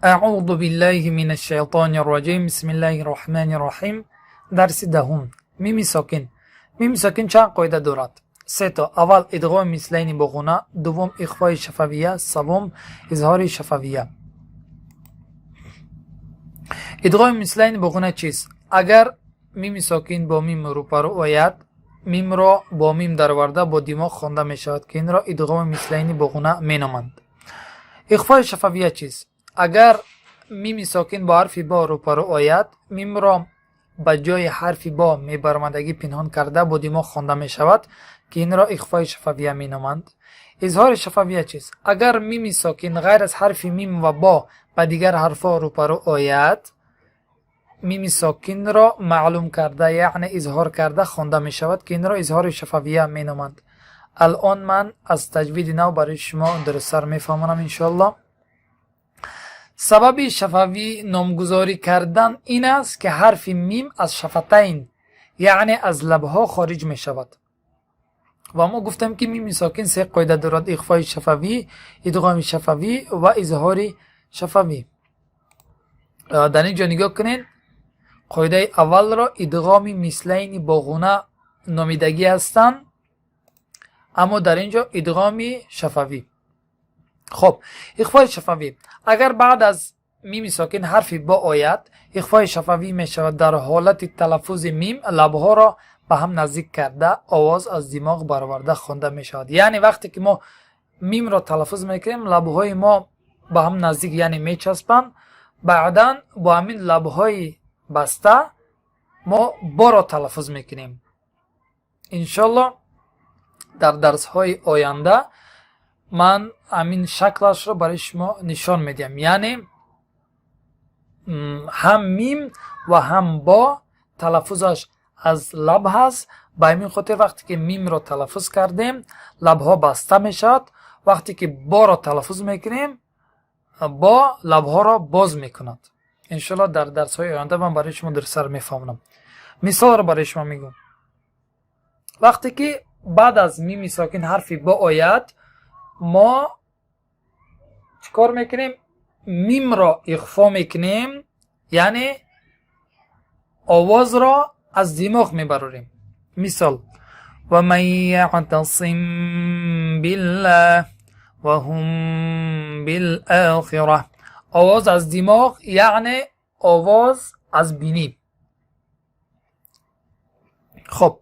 Аъузу биллаҳи минаш шайтони раҷим. Бисмиллаҳи роҳмани роҳим. Дарси 10. Мими сокин. Мими сокин чанд қоида дорад? Се то. Аввал, идғоми мислайни бо ғуна, дуввум, ихфои шафавия, саввум, изҳори шафавия. Идғоми мислайни бо ғуна чист? Агар мими сокин бо мим рӯпарӯ ояд, мимро бо мим дароварда бо димоғ хонда мешавад, ки инро идғоми мислайни бо ғуна меноманд. Ихфои шафавия чист? Агар мими сокин бо ҳарфи бо рӯпарӯ ояд, мимро ба ҷои ҳарфи бо мебаромадагӣ пинҳон карда бо димоғ хонда мешавад, ки инро ихфои шафавия меноманд. Изҳори шафавия чист? Агар мими сокин ғайр аз ҳарфи мим ва бо ба дигар ҳарфҳо рӯпарӯ ояд, мими сокинро маълум карда, яъне изҳор карда хонда мешавад, ки инро изҳори шафавия меноманд. Алон ман аз таҷвиди нав барои шумо дурусттар мефаҳмонам, иншоалло. Сабаби шафавӣ номгузорӣ кардан ин аст, ки ҳарфи мим аз шафатайн, яъне аз лабҳо хориҷ мешавад. Ва мо гуфтем, ки мими сокин се қоида дорад: ихфои шафавӣ, идғоми шафавӣ ва изҳори шафавӣ. Дар ин ҷо нигоҳ кунед, қоидаи аввалро идғоми мислайни бо ғуна номидагӣ ҳастанд, аммо дар ин ҷо идғоми шафавӣ. Хоб, ихфои шафавӣ. Агар баъд аз мими сокин ҳарфи бо ояд, ихфои шафавӣ мешавад. Дар ҳолати талаффузи мим лабҳоро ба ҳам наздик карда, овоз аз димоғ бароварда хонда мешавад. Яъне вақте ки мо мимро талаффуз мекунем, лабҳои мо ба ҳам наздик, яъне мечаспанд. Баъдан бо ҳамин лабҳои баста мо боро талаффуз мекунем. Иншолло, дар дарсҳои оянда ман ҳамин шаклашро барои шумо нишон медиҳам, яъне ҳам мим ва ҳам бо талаффузаш аз лаб ҳаст. Ба ҳамин хотир вақте ки мимро талаффуз кардем, лабҳо баста мешавад, вақте ки боро талаффуз мекунем, бо лабҳоро боз мекунад. Иншоалло, дар дарсҳои оянда ман барои шумо дурусттар мефаҳмонам. Мисолро барои шумо мегӯм. Вақте ки баъд аз мими сокин ҳарфи бо ояд, мо чӣ кор мекунем? Мимро ихфо мекунем, яъне овозро аз димоғ мебарорем. Мисол: ومن يعتصم بالله وهم بالآخرة. Овоз аз димоғ, яъне овоз аз бинӣ. Хоб,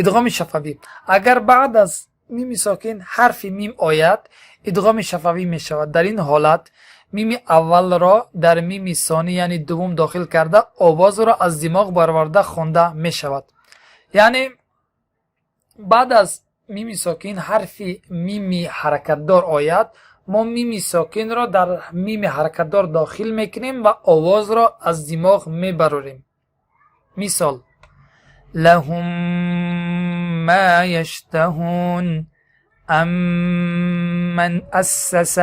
идғоми шафавӣ. Агар баъд аз мими сокин ҳарфи мим ояд, идғоми шафавӣ мешавад. Дар ин ҳолат мими аввалро дар мими сонӣ, яъне дуввум, дохил карда, овозро аз димоғ бароварда хонда мешавад. Яъне баъд аз мими сокин ҳарфи мими ҳаракатдор ояд, мо мими сокинро дар мими ҳаракатдор дохил мекунем ва овозро аз димоғ мебарорем. Мисол: لهم ما يشتهون أمن أسس.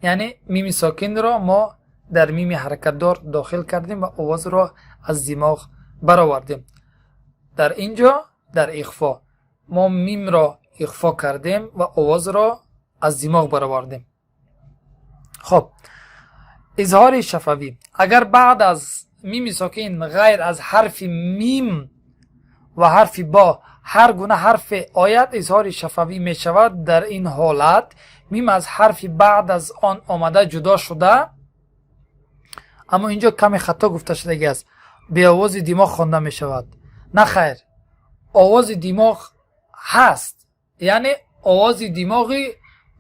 Яъне мими сокинро мо дар мими ҳаракатдор дохил кардем ва овозро аз димоғ баровардем. Дар ин ҷо дар ихфо мо мимро ихфо кардем ва овозро аз димоғ баровардем. Хоб, изҳори шафавӣ. Агар баъд аз мими сокин ғайр аз ҳарфи мим ва ҳарфи бо ҳар гуна ҳарфе ояд, изҳори шафавӣ мешавад. Дар ин ҳолат мим аз ҳарфи баъд аз он омада ҷудо шуда, аммо инҷо каме хато гуфта шудагӣ аст: беовози димоғ хонда мешавад. На хайр, овози димоғ ҳаст, яъне овози димоғи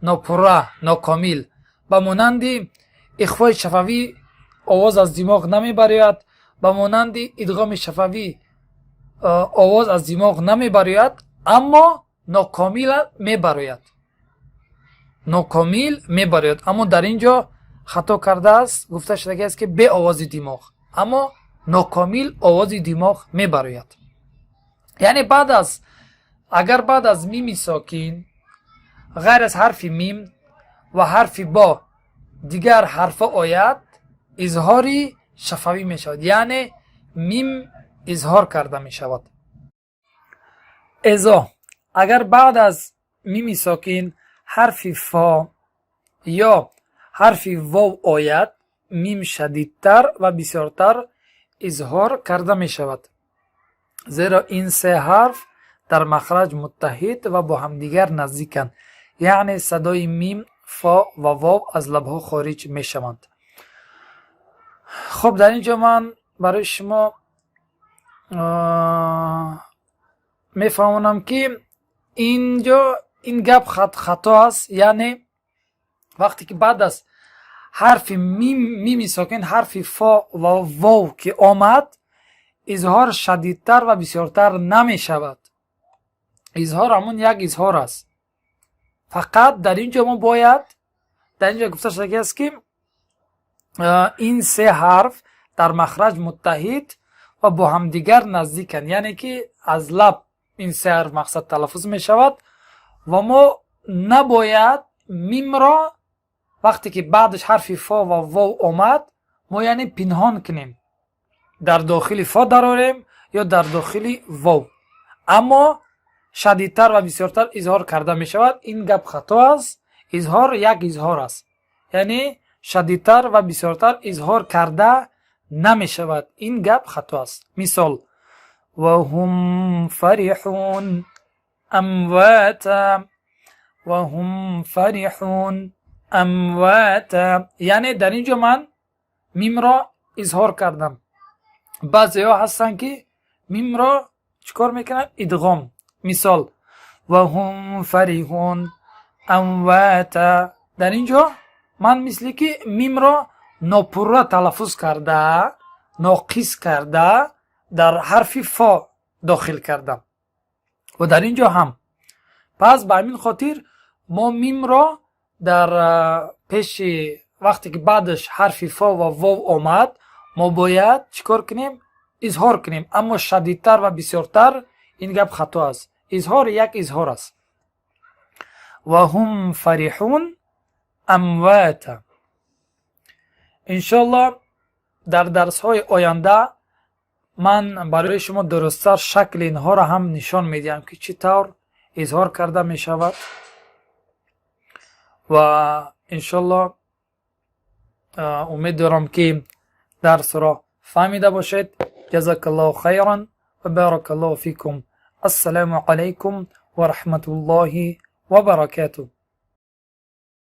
нопурра, нокомил. Ба монанди ихфои шафавӣ овоз аз димоғ намебарояд, ба монанди идғоми шафавӣ овоз аз димоғ намебарояд, аммо нокомил мебарояд, нокомил мебарояд. Аммо дар ин ҷо хато кардааст, гуфта шудагиаст, ки бе овози димоғ, аммо нокомил овози димоғ мебарояд. Яъне баъд аз агар баъд аз мими сокин ғайр аз ҳарфи мим ва ҳарфи бо дигар ҳарфо ояд, изҳори шафавӣ мешавад, яъне мим изҳор карда мешавад. Эзо. Агар баъд аз мими сокин ҳарфи фо ё ҳарфи вов ояд, мим шадидтар ва бисёртар изҳор карда мешавад, зеро ин се ҳарф дар махраҷ муттаҳид ва бо ҳамдигар наздиканд, яъне садои мим, фо ва вов аз лабҳо хориҷ мешаванд. Хуб, дар ин ҷо ман барои шумо мефаҳмонам, ки ин ҷо ин гап хато аст. Яъне вақте ки баъд аз ҳарфи мим, мими сокин, ҳарфи фо ва вов ки омад, изҳор шадидтар ва бисёртар намешавад. Изҳор ҳамун як изҳор аст. Фақат дар ин ҷо мо бояд, дар ин ҷо гуфта шудагӣ аст, ки ин се ҳарф дар махраҷ муттаҳид ва бо ҳамдигар наздиканд, яъне ки аз лаб ин се ҳарф мақсад талаффуз мешавад ва мо набояд мимро, вақте ки баъдаш ҳарфи фо ва вов омад, мо яъне пинҳон кунем, дар дохили фо дарорем ё дар дохили вов, аммо шадидтар ва бисёртар изҳор карда мешавад. Ин гап хато аст. Изҳор як изҳор аст, яъне шадидтар ва бисёртар изҳор карда намешавад. Ин гап хато аст. Мисол: وهم فرحون أمواتا، وهم فرحون أمواتا. Яъне дар ин ҷо ман мимро изҳор кардам. Баъзеҳо ҳастанд, ки мимро чӣ кор мекунанд? Идғом. Мисол: وهم فرحون أمواتا. Дар ин ҷо ман мисли ки мимро нопурра талаффуз карда, ноқис карда, дар ҳарфи фо дохил кардам ва дар ин ҷо ҳам. Пас ба ҳамин хотир мо мимро дар пеши, вақте ки баъдаш ҳарфи фо ва вов омад, мо бояд чӣ кор кунем? Изҳор кунем, аммо шадидтар ва бисёртар, ин гап хато аст. Изҳор як изҳор аст. وهم فرحون أمواتا. Иншоалло, дар дарсҳои оянда ман барои шумо дурусттар шакли инҳоро ҳам нишон медиҳам, ки чӣ тавр изҳор карда мешавад. Ва иншоалло, умед дорам, ки дарсро фаҳмида бошед. جزاك الله خيرا وبارك الله فيكم. السلام عليكم ورحمة الله وبركاته.